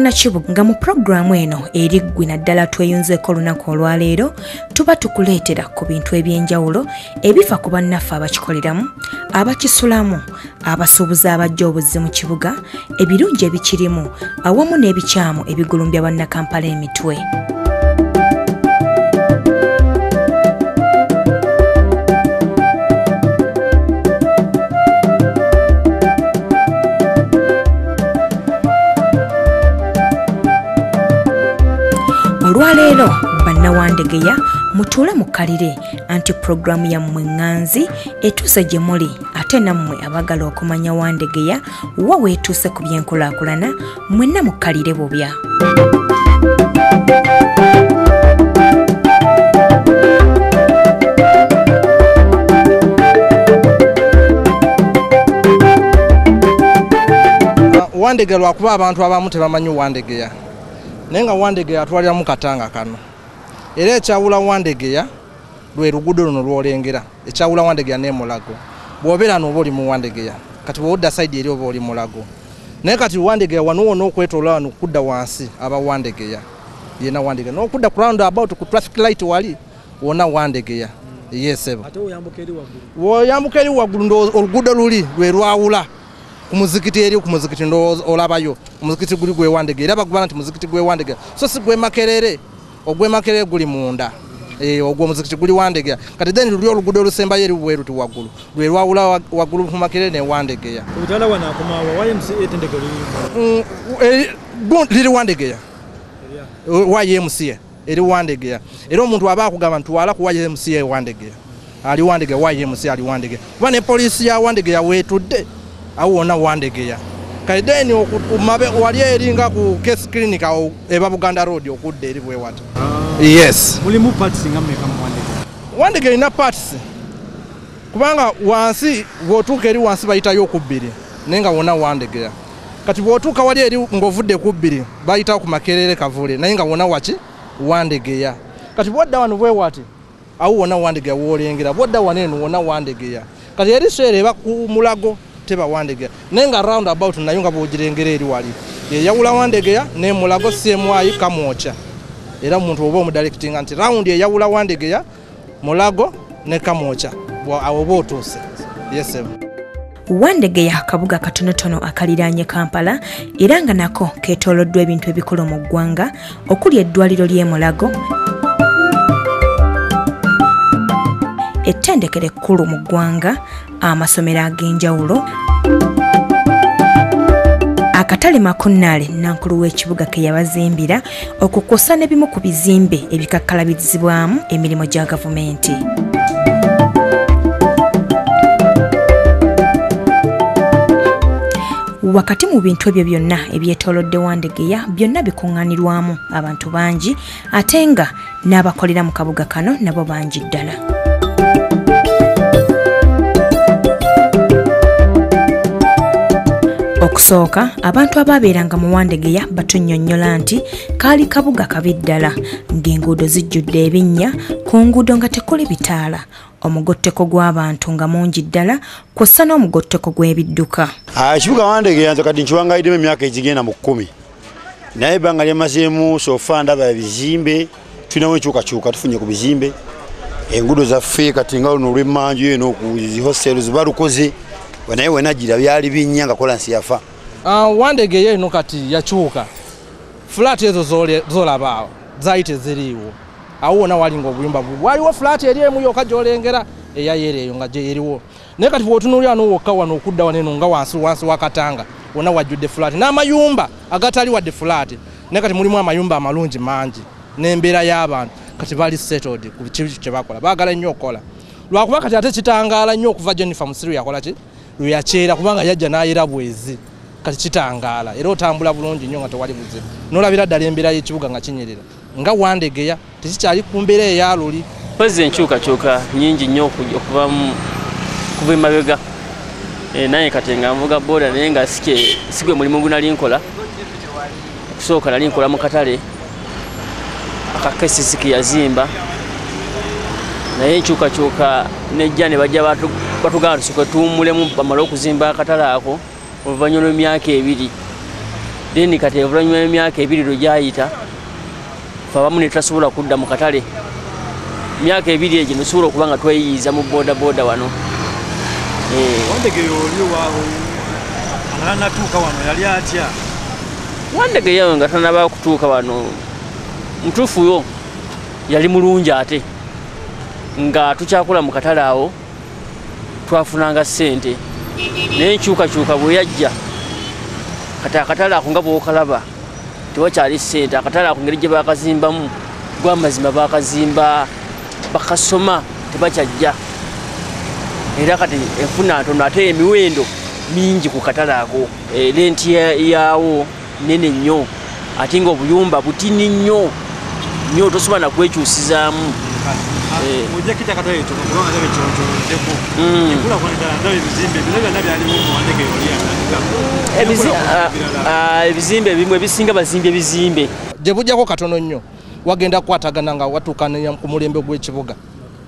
Nakivubo, nga mu pulogulaamu eno eri ggwe naddala tweyunzeeko olunaku olwaleero, tuba tukuleetera ku bintu eby'enjawulo ebifa ku bannaffe abakikoleramu, abakisulamu, abasuubuzi abajja obuzzi mu kibuga, ebirungi ebikirimu awamu n'ebikyamu ebigulumbya bannakampala emitwe. Olwaleero bannawandegeya mutuule mukkalire anti pulogulaamu yammwe ŋŋanzi etuuse gye muli, ate nammwe abaagala okumanya Wandegeya wa weetuuse ku by'enkulaakulana mwenna mukkalire bubya. Wandegeya lwakuba abantu abamu tebamanyi Wandegeya, naye nga Wandegeya atwaliramu katanga kano. Era ekyawula Wandegeya lwe luguudo luno lw'olengera, ekyawula Wandegeya ne Mulago. Bw'obeera n'oba oli mu Wandegeya, kati bw'odda sayidi eri oba oli Mulago. Naye kati Wandegeya wano wonna okwetooloola wano kudda wansi aba Wandegeya, yenna Wandegeya. N'okudda ku round about ku traffic light wali wonna Wandegeya. Yesebo. Ate oyambuka eri waggulu. Bw'oyambuka eri waggulu oluguudo luli lwe lwawula ku muzikiti eri, ku muzikiti olabayo omuzikiti guli gwe Wandegeya, era bagubala nti muzikiti gwe Wandegeya, so si gwe Makerere. Ogwe Makerere guli munda, ogwo omuzikiti guli Wandegeya. Kati then luli oluguudo olusembayo eri bweru ti waggulu lwe lwawula waggulu ku Makerere ne Wandegeya. Obutala wano akomawa YMCA ettendekero liri Wandegeya, YMCA eri Wandegeya. Era omuntu aba akugamba nti twala ku YMCA Wandegeya, ali Wandegeya, YMCA ali Wandegeya, kuba ne poliisi ya Wandegeya weetudde awo wonna Wandegeya. Kale then wali eringa ku case clinic awo eba Buganda Road okudda eri bwe wati. Yes. Mulimu parts nga mmeka mu Wandegeya? Wandegeya erina parts kubanga wansi bw'otuuka eri wansi bayitayo okubbiri, naye nga wonna Wandegeya. Kati bw'otuuka wali eri ng'ovudde ku bbiri bayitawo ku Makerere Kavule, naye nga wonna waki Wandegeya. Kati bw'odda wano bwe wati awo wonna Wandegeya w'olengera, bw'odda wano eno wonna Wandegeya. Kati eri seera eba ku Mulago teba Wandegeya, naye nga round about nayo nga bw'ogirengera eri wali eyawula Wandegeya ne Mulago CMI Kamwokya. Era omuntu oba omudirectinga nti round eyawula Wandegeya, Mulago ne Kamwokya, awo oba otuuse. Yes. Wandegeya kabuga katonotono akaliraanye Kampala, era nga nako keetooloddwa ebintu ebikulu mu ggwanga okuli eddwaliro ly'e Mulago, ettendekero ekkulu mu ggwanga, amasomero ag'enjawulo, akatale Makunnaale nankulu w'ekibuga ke yabazimbira, okukosa n'ebimu ku bizimbe ebikakkalabizibwamu emirimu gya gavumenti. Wakati mu bintu ebyo byonna ebyetoolodde Wandegeya byonna bikuŋŋaanirwamu abantu bangi, ate nga n'abakolera mu kabuga kano nabo bangi ddala. Okusooka abantu abaabeeranga mu Wandegeya batunnyonnyola nti kaali kabuga kabi ddala, ng'enguudo zijjudde ebinnya, ku nguudo nga tekuli bitaala, omugotteko gw'abantu nga mungi ddala kw'ossa n'omugotteko gw'ebidduka. Ekibuga Wandegeya nze kati nkiwangayiddemu emyaka egigenda mu 10, naye ebbanga lyemazeemu sofa ndaba ebizimbe, tulinamu enkyukakyuka, tufunye ku bizimbe, enguudo zaffe kati nga luno olw'emmanju eno ku zi hostels balukoze, naye wenagira byali binnya nga kolansi yafa. Wandegeya eno kati yakyuka, flat ezo zolaba awo zaali teziriiwo, awo wonna walinga obuyumba, waliwo flat eri emu yokka gy'olengera eya yere eyo nga gye eriwo. Naye kati bw'otunuulira wano wokka wano okudda wano eno nga wansi wansi wa Katanga wonna wajjudde flat n'amayumba agatali wadde flat, naye kati mulimu amayumba amalungi mangi n'embeera y'abantu kati bali settled ku kye bakola, baagala nnyo okukola. Lwakuba kati ate kitangaala nnyo okuva Jennifer Musiru yakola ki lwe yakyera, kubanga yajja n'ayera bwezi, kati kitangaala era otambula bulungi nnyo nga tewali buzibu, n'olabira ddala embeera y'ekibuga nga kinyirira nga Wandegeya tekikyali ku mbeera eya luli. Mpozzi enkyukakyuka nnyingi nnyo okuva emabega. Naye kati nga nvuga booda, naye nga si gwe mulimu gwe nali nkola. Okusooka nali nkola mu katale aka KCC ke yazimba, naye enkyukakyuka nejja ne bajja batugamba tusooke tuwummulemu bamale okuzimba akatale ako oluvannyuma lw'emyaka 2. Then kati oluvannyuma lw'emyaka 2 lwe gyayita ffe abamu ne tutasobola kudda mu katale. Emyaka 2 egyo netusobola okuba nga tweyiiza mu bodaboda wano. Wandegeya oli nga tanatuuka wano yali atya? Wandegeya nga tanaba kutuuka wano mutuufu yo yali mulungi, ate nga tukyakola mu katale awo twafunanga ssente, naye enkyukakyuka bwe yajja kati akatale ako nga bw'okalaba tewakyali ssente. Akatale ako engeri gye baakazimbamu gw'amazima baakazimba bakasoma tebakyajja, era kati enfuna ntono ate emiwendo mingi ku katale ako. Renti yaawo nene nnyo ate ng'obuyumba butini nnyo nnyo, tosobola na kwekyusizaamu. Ojja kita akatale ekyo kubanga ndaba ekyokyolodeko enkulaakulana ddala, ndaba ebizimbe bino byonna byaliwo mu Wandegeya oli atandika. Ebizimbe ebimu ebisinga bazimbye bizimbe gye bujjako katono nnyo wagenda kukwatagana nga watuukana ku mulembe gw'ekibuga.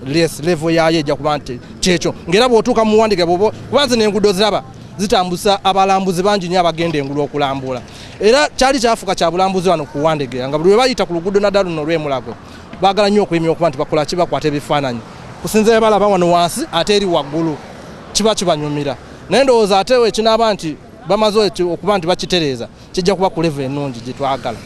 Level yaayo ejja kuba nti kyekyo, ng'era bw'otuuka mu Wandegeya kuba nze n'enguudo ziraba zitambusa abalambuzi bangi nnyo abagenda engulu okulambula, era kyali kyafuuka kya bulambuzi wano ku Wandegeya nga buli lwe bayita ku luguudo naddala luno olw'Emulago baagala nnyo okuyimya okuba nti bakola ki, bakwata ebifaananyi kusinziira balaba wano wansi ate eri waggulu kiba kibanyumira. Naye ndowooza ate ekinaaba nti bamaze okuba nti bakitereeza kijja kuba ku level ennungi gye twagala.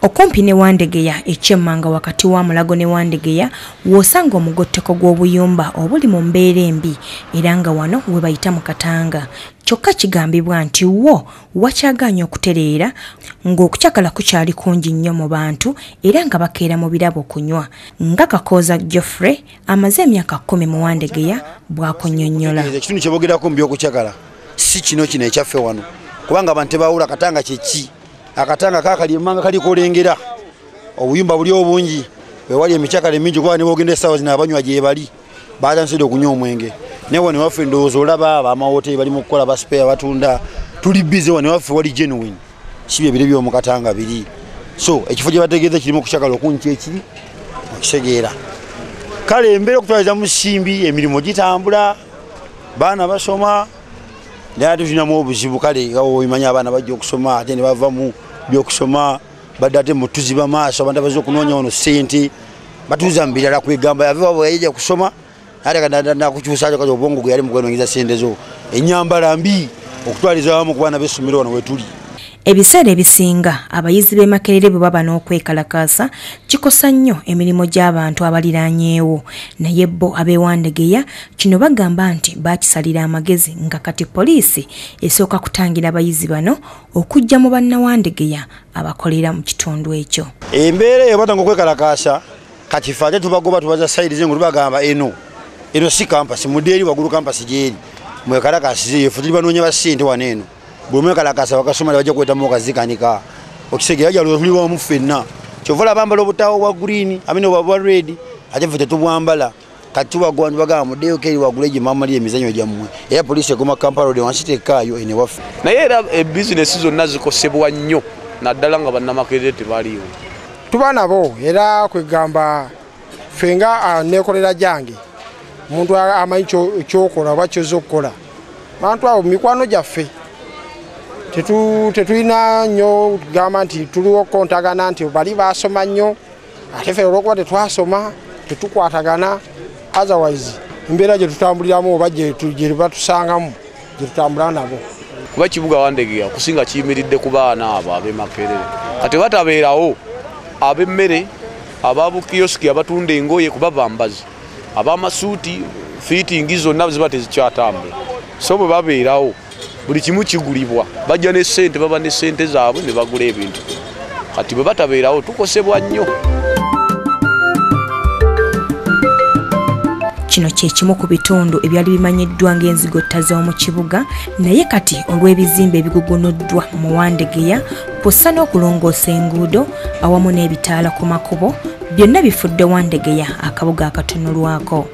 Okumpi ne Wandegeya ekyemmanga wakati wa Mulago ne Wandegeya w'osanga omugotteko gw'obuyumba obuli mu mbeera embi, era nga wano we bayita mu Katanga. Kyokka kigambibwa nti wo wakyagaanye okutereera ng'okucakala kukyali kungi nnyo mu bantu era nga bakeera mu birabo kunywa, nga Kakooza Geoffrey amaze emyaka 10 mu Wandegeya bw'akunnyonnyola. Ekitundu kye boogerako mu by'okucakala si kino kino ekyaffe wano, kubanga abantu tebawula Katanga kye ki. Akatanga kakali emmanga kaliko olengera obuyumba buli obungi wewali emikyakala emingi, kuba ne bwogenda essaawa zino abanywa gye bali batandise okunywa omwenge. Naye wano waffe ndowooza olaba abamawoteri bali mu kukola, basipeya batunda, tuli bize wano waffe wali genuine, si bye biri by'omu Katanga biri. So ekifo gye bategeeza kirimu okukyakala okungi ekiri okitegeera. Kale embeera okutwaliza mu Simbi emirimu gitambula, baana basoma, naye ate tulinamu obuzibu. Kale obimanyi abaana bajja okusoma ate ne bava mu byokusoma badde ate mutuziba maaso, abantu abazze okunoonya wano ssente batuuza mu birala, kwegamba yava waabwe yajja kusoma ate nakukyusa kati obwongo gwe yali mu kwenoonyeza ssente zo. Ennyambala mbi okutwaliza wamu ku baana b'essomero wano we tuli. Ebiseera ebisinga abayizi b'e Makerere bwe baba n'okwekalakaasa kikosa nnyo emirimu gy'abantu abaliraanyeewo, naye bo ab'e Wandegeya kino bagamba nti baakisalira amagezi nga kati poliisi esooka kutangira abayizi bano okujja mu bannawandegeya abakolera mu kitundu ekyo. Embeera eyo batanga okwekalakaasa kati ffe ate tubagoba tubaza sayidi z'engulu, tubagamba eno eno si kampasi, mudde eri waggulu kampasi gy'eri mwekalakaasize, ffe tuli banoonya ba ssente wano eno. Bwe mwekalakaasa bakasoma bajja kuwetamu okazikanika okitegeera, jalo tuli wamu ffenna. Kyova olaba bambala obutaawo bwa green amine bwa red, ate ffe tetubwambala. Kati tubagwa tubagamba muddeyo eri waggulu egyo mwamalira emizannyo gyammwe, era poliisi ekoma Kampala Road wansi tekkaayo eno ewaffe. Naye era ebizinesi zonna zikosebwa nnyo naddala nga bannamakerere tebaliiwo. Tuba nabo era kwegamba ffe nga neekolera gyange, omuntu amanyi kyokola oba kyozza okukola, bantu abo mikwano gyaffe tetulina nnyo kugamba nti tuliwo okukontagana nti bali baasoma nnyo, ate ffe olw'okuba tetwasoma tetukwatagana. Otherwise embeera gye tutambuliramu oba gye batusangamu gye tutambula nabo. Kuba ekibuga Wandegeya okusinga kiyimiridde ku baana abo ab'e Makerere, kati batabeerawo ab'emmere, ababukiyosiki abatunda engoye kuba bambazi, ab'amasuuti fiitingi zonna ziba tezikyatambula. So bwe babeerawo buli kimu kigulibwa, bajja ne ssente, baba ne ssente zaabwe ne bagula ebintu. Kati bwe batabeerawo tukosebwa nnyo. Kino kye kimu ku bitundu ebyali bimanyiddwa ng'enzigotta z'omu kibuga, naye kati olw'ebizimbe ebigugunuddwa mu Wandegeya kw'ossa n'okulongoosa enguudo awamu n'ebitaala ku makubo, byonna bifudde Wandegeya akabuga akatunulwako.